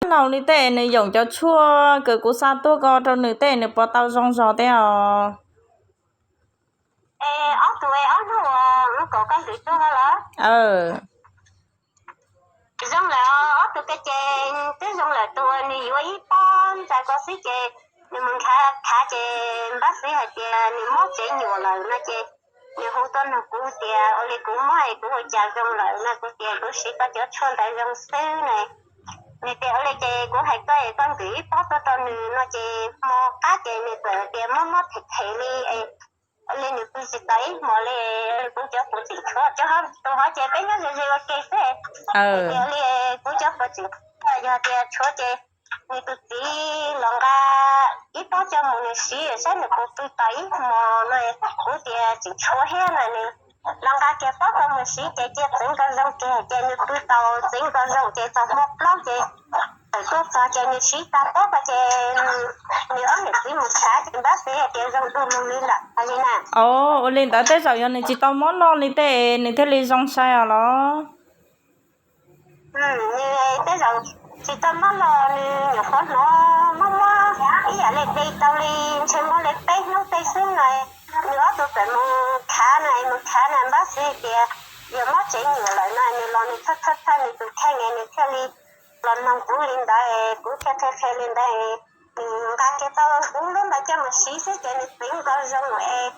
Laus li tej nws yoom cov tshuaj kws kuv xa tuaj ko rau nws tej nws puas tau zoo zog tej os? Es ob tug es ob hnub uas kaum koj ntxiv tuaj los? Zoo lawm, ob tug ko ces twb zoo lawm, tus uas nws yuav ib pob ntxa ko xwb ces nws mus khav khav ces npab xwb hais tias nws mob tsev nyuam lawm no ces nws hu tuaj nug kuv tias ua li kuv mob es kuv ua cas zoo lawm no, kuv tias kuv siv koj cov tshuaj ntawd zoo xwb na. Nws tias ua li ces kuv hais koj es koj ntim ib pob tuaj rau nws no ces hmo qab ces nws txawm tias mob mob them them li es ua li nws pw tsis tau ib hmos li, kuv cov puav tseem tshuav, cov tus hov ces peb nyob ze ze ua ke xwb. Tias ua li kuv cov puav tseem tshuav, yog tias tshuav ces nws tus txiv los nqa ib pob coj mus nws siv saib nws puas pw tau ib hmos no. Kuv tias tseem tshuav thiab no, nws los nqa kiag pob coj mus siv ces cia txeev nkaus zoo kiag ces nws pw tau txeev nkaus zoo ces txog hmo plaub ces tawm tuaj txog ces nws siv tag pob ko ces nws ob niam txiv mus khav ces npab xwb hais tias zoo dua lug li lawm hais li na. Ua li ntawd tej zaum yog nws tsis tau mob loj li tej nws thiaj li zoo sai os los? Nws tej zaum tsis tau mob los nws nyuam qhuav hnov mob mob ib yam li de tau li ntshe muaj li peb hnub tej xwb no. Nws ob tug txawm mus khav na, mus khav na npab xwb tias yog mob tsev nyuam lawm no, nws los nws thawj thawj thawj nws tus kheej nws thiaj li los nug kuv li ntawd, kuv thiaj qhia qhia li ntawd. Nws nqa kiag tau kuv lub ntawd coj mus siv xwb ces nws txeev nkaus zoo es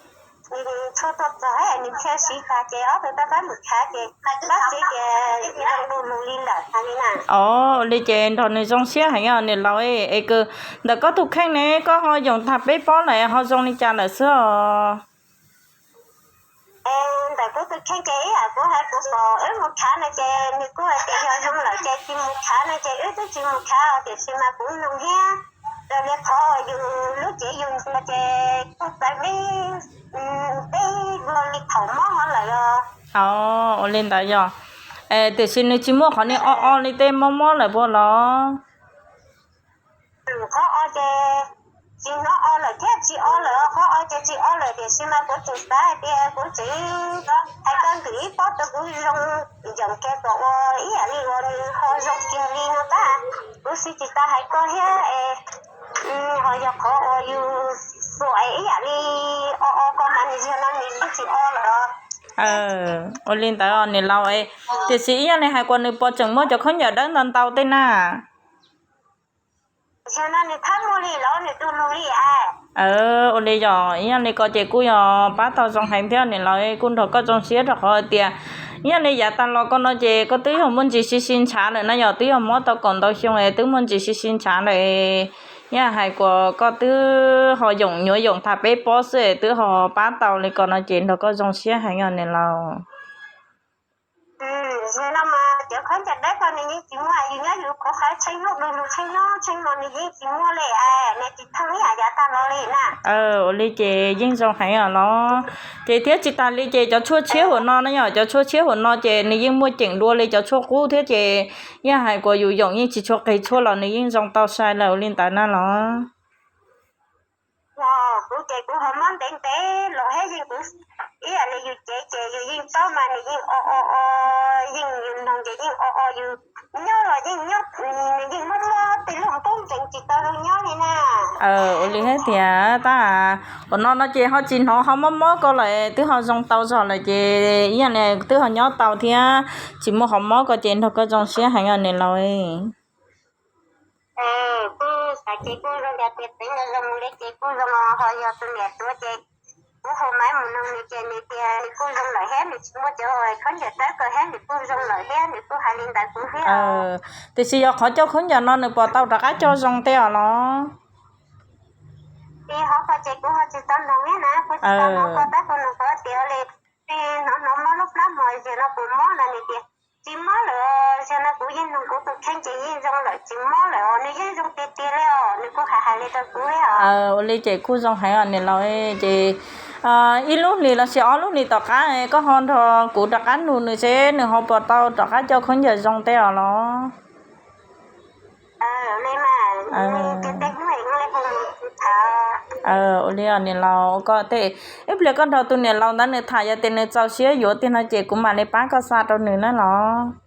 nws tshuaj tuaj txog nws thiaj siv tag ces ob tug rov qab mus khav ces npab xwb tias zoo dua lug li lawm hais li na. Ua li ces nrog nws zoo siab heev os niam laus. Es kws ntawm koj tus kheej ne koj ho yoom tag peb pob lawm ho zoo li cas lawm xwb os? Ntawm kuv tus kheej ces ib yam kuv hais kuv pom wb mus khav no ces nws kuj hais tias yog zoo lawm ces tsis mus khav no ces wb twb tsis mus khav os, tiam sis mas kuv nug thiab raws li qhov uas yus lub cev yus ntxuav ces kuj txawv li peb hlo li thaum mob ho lawm os. Ua li ntawd yog, tiam sis nws tsis muaj qhov niag o o li tej mob mob lawm puas los? Qhov o ces tsis hnov o lawm thiab tsis o lawm, qhov o ces tsis o lawm tiam sis mas kuv tseem xav hais tias kuv tseem hais koj ntwm ib pob rau kuv zoo yoom kiag kom ua ib yam li uas nws ho zoo kiag li no tab. Kuv siv tsis tau hais koj thiab es ho yog qhov uas yus xuas ib yam li o o ko mas nws yog no nws yeej tsis o lawm. Ua li ntawd niam laus, tiam sis ib yam li hais kuas nws puas tseem muaj cov khaub ncaws dawb ntau ntau tej na? Yog no nws thab muaj li los nws tu lug li. Ua li yog ib yam li ko ces kuj yog pab tau zoo heev thiab niam laus, kuj nrog koj zoo siab rau qhov hais tias ib yam li yav tag los ko no ces koj twb yog muaj ntsis sib sib ntshav lawm na, yog twb yog mob tau kaum ntau xyoo es twb muaj ntsis sib sib ntshav lawm. Ib yam hais kuas koj twb ho yoom nyuam yoom tag peb pob xwb twb ho pab tau li ko no ces nrog koj zoo siab heev os niam laus. Yog no mas cov khaub ncaws dawb ko nws yeej tsis muaj, yus nyob yus qhuav qhov tsheej hnub du lug tsheej nyob tsheej no nws yeej tsis muaj li, nws tsis thooj ib yam yav tag los li na. Ua li ces yeej zoo heev os los. Ces thiab tsis tas li ces cov tshuaj tshiab huam no na, yog cov tshuaj tshiab huam no ces nws yeej muaj ceem dua li cov tshuaj qub thiab ces ib yam hais kuas yus yoom yeej tsis tshua qis tshuaj los nws yeej zoo tau sai lawm ua li ntawd na los. Kuv ces kuv ho mob ntev ntev los thiab yeej kuv ib yam li yus cev ces yus yeej paub mas nws yeej o o o, yeej yus noog ces yeej o o, yus nyob los yeej nyob, nws yeej mob mob tej lub poob ntsees tsis tau zoo nyob li na. Ua li thiab tias tab ua no no ces ho tsis hnov ho mob mob ko lawm, twb ho zoo tau zog lawm ces ib yam li twb ho nyob tau thiab tsis muaj qhov mob ko ces nrog koj zoo siab heev os niam laus. Kuj xav ces kuj zoo tias txeev zoo li ces kuj zoo, ho yog tus niam tuav ces kuv hu maiv mus noog nws ces nws tias nws kuj zoo lawm thiab, nws tsis muaj cov khaub ncaws dawb ko thiab, nws kuj zoo lawm thiab, nws kuj hais li ntawd kuv thiab. Tiam sis yog qhov coj khaub ncaws no nws puas tau rov qab coj zoo tej os los? Ces ho ko ces kuv ho tsis tau noog thiab na, kuv tsis tau noog ko tab kuv noog ko tias li, hnov hnov mob lub plab hmo, zaum no kuv mob no nws tias tsis mob lawm, zaum no kuv yeej noog kuv tus kheej ces yeej zoo lawm tsis mob lawm os, nws yeej zoo tiag tiag li os, nws kuj hais hais li rau kuv os. Ua li ces kuj zoo heev os niam laus. Ces ib lub hlis los sis ob lub hlis tom qab koj ho nrog kuv rov qab nug nws seb nws ho puas tau rov qab coj khaub ncaws zoo tej os los? Ua li os niam laus, koj tej ib pliag koj nrog tus niam laus ntawd nws tham, yog tias nws txaus siab yuav tiag no ces kuv mam li pab koj xa rau nws na los.